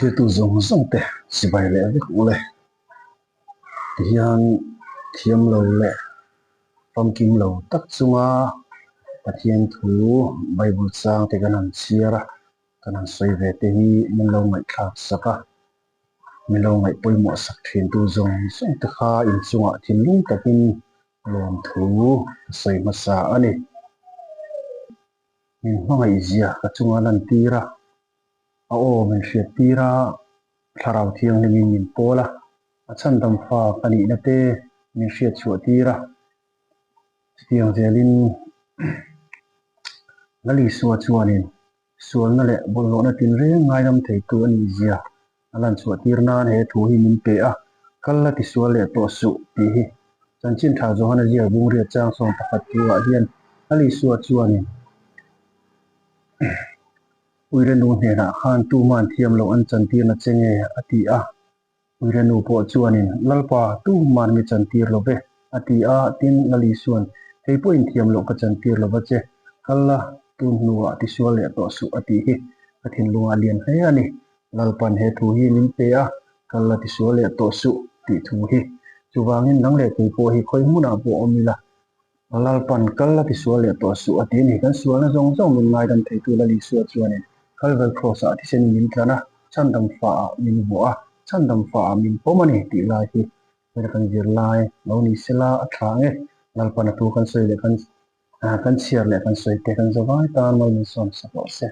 Thiltu zawng zawng te chibai leh vek ule. Tihian thiam lo leh famkim lo tak chunga Pathian thu Bible chang te kan han chhiar a, kan han sawi ve te hi min lo ngaihthlak sak a, min lo ngaih pawimawh sak thintu zawng zawng te kha inchungah thinlung takin lawmthu ka sawi hmasa a ni. Min hmangaihzia ka chunga lantir a, a aw min hriattir a, Thlarau Thianghlimin min pawl a, a chhandam fa ka nihna te min hriat chhuah tir a. Chutiang zelin Lalisua chuanin sualna leh bawlhhlawhna tinreng ngaidam theitu a nihzia a lan chhuah tir nan he thu hi min pe a, Kal la tisual leh tawh suh tih hi. Chanchin tha Johana ziak bungriat chang sawm pakhat thu-ah hian Lalisua chuanin Uire nu hnenah khan tuman thiam loh an chantirna che nge? a ti a. Uire nu pawh chuanin, Lalpa, tuman mi chantir lo ve, a ti a. Tin, Lali chuan, Kei pawhin thiam loh ka chantir lo va che, kal la, tun hnuah tisual leh tawh suh, a tih hi ka thinlungah lian hle a ni. Lalpan he thu hi min pe a, kal la tisual leh tawh suh, tih thu hi. Chuvangin nang leh kei pawh hi khawi hmunah pawh awm ila, Lalpan kal a tisual leh tawh suh a ti a ni. Kan sualna zawng zawng min ngaidam theitu Lal Isua chuanin Kalvari Cross-ah thisen min tlan a, chhandam faah min vuah a, chhandam faah min pawm a ni tih lai hi hmel kan zir lai lo ni sela a tha ang e. Lalpan a thu kan sawi leh kan kan chhiar leh kan sawi te kan zavai tan mal min sawm sak rawh se.